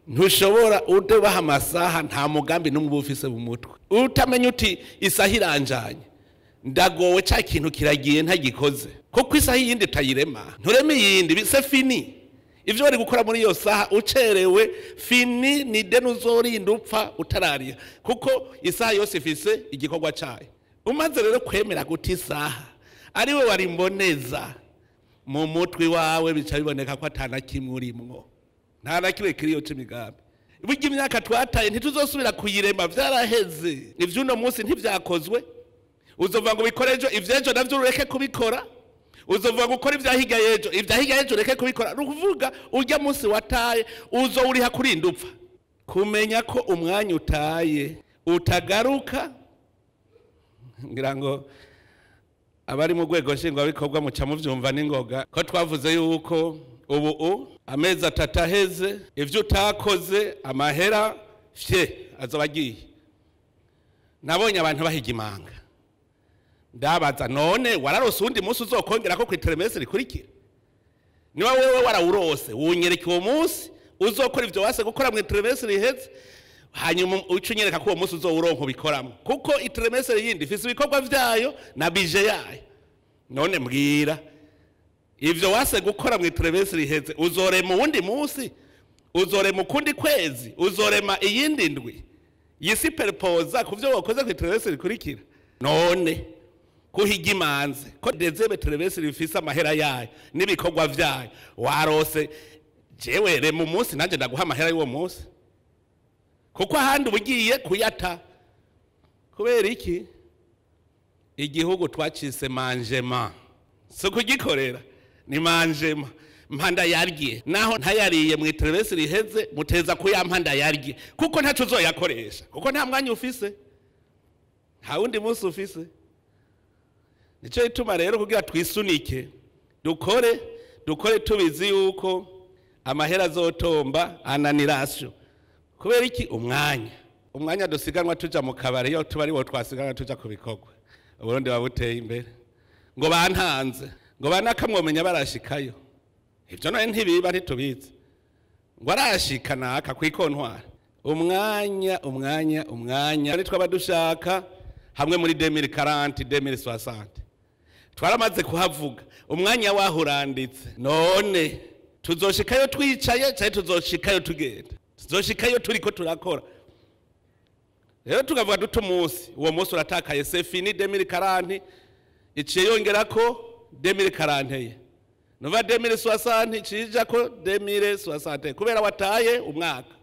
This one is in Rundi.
Ntushobora udabaha amasaha, nta mugambi n'umwe uba ufise mu mutwe. Utamenya uti isaha iranjanye, ndagowe, ca kintu kiragiye ntagikoze. Kuko isaha iyindi utayirema, ntureme iyindi, c'est fini. Ivyo wari gukora muri iyo saha ucerewe, fini, ni deni uzorinda upfa utarariha, kuko isaha yose ifise igikorwa cayo. Umaze rero kwemera guta isaha ariwe wari mboneza mu mutwe wawe, bica biboneka ko atana kimwe urimwo, nta na kimwe kiriyo c'imigambi. Burya imyaka twataye ntituzosubira kuyirema, vyaraheze. Ivy'uno munsi ntivyakozwe, uzova ngo ubikore ejo, ivy'ejo navyo ureke kubikora. Uzova ngo ukore ivya hirya y'ejo, ivya hirya y'ejo ureke kubikora. Ni ukuvuga urya munsi wataye uzowuriha kurinda upfa. Kumenya ko umwanya utaye utagaruka, ngira ngo abari mu rwego nshingwabikorwa muca muvyumva n'ingoga ko twavuze yuko ubu amezi 3 aheze, ivyo utakoze amahera fye azoba agiye. Nabonye abantu bahiga imanga, ndabaza none wararose uwundi munsi uzokongera ko kw'itrimestre rikurikira? Niba wewe warawurose, wunyereka uwo munsi uzokora ivyo wase gukora mu trimestre riheze, hanyuma uce unyereka ko uwo munsi uzowuronka ubikoramo, kuko itrimestre yindi ifise ibikorwa vyayo na budget yayo. None mbwira, ivyo wase gukora mu trimestre riheze uzorema uwundi munsi, uzorema ukundi kwezi, uzorema iyindi ndwi yisuperposa ku vyo wakoze ku trimestre rikurikira? None kuhiga imanze ko deuxième trimestre rifise amahera yayo n'ibikorwa vyayo warose, jewe rema umunsi nanje ndaguha amahera y'uwo munsi, kuko ahandi uba ugiye kuyata. Kubera iki? Igihugu twacise mangement, si kugikorera, ni mangement. Mpanda yarye naho ntayariye mu trimestre riheze, muteza kuyampa ndayarye, kuko ntaco uzoyakoresha, kuko nta mwanya ufise, nta wundi munsi ufise. Nico gituma rero kugira twisunike dukore, dukore tubizi yuko amahera azotomba ananirasyo. Kubera iki? Umwanya dusiganwa tuja mu kabari, iyo tuba ariwo twasiganwa tuja ku bikorwa, Uburundi buba buteye imbere. Ngo bantanze, ngo banakamwomenya barashikayo, ivyo none ntibiba, ntitubizi ngo arashika naka kw'ikontwara. Umwanya, umwanya, umwanya ni twaba dushaka hamwe muri 2040, 2060 twaramaze kuhavuga, umwanya waho uranditse. None tuzoshikayo twicaye canke tuzoshikayo tugenda? Tuzoshikayo turiko turakora. Rero tukavuga duta umunsi, uwo munsi uratakaye, c'est fini. 2040 iciye yongerako 2041, nuva 2060 cijako 2060, kubera wataye umwaka.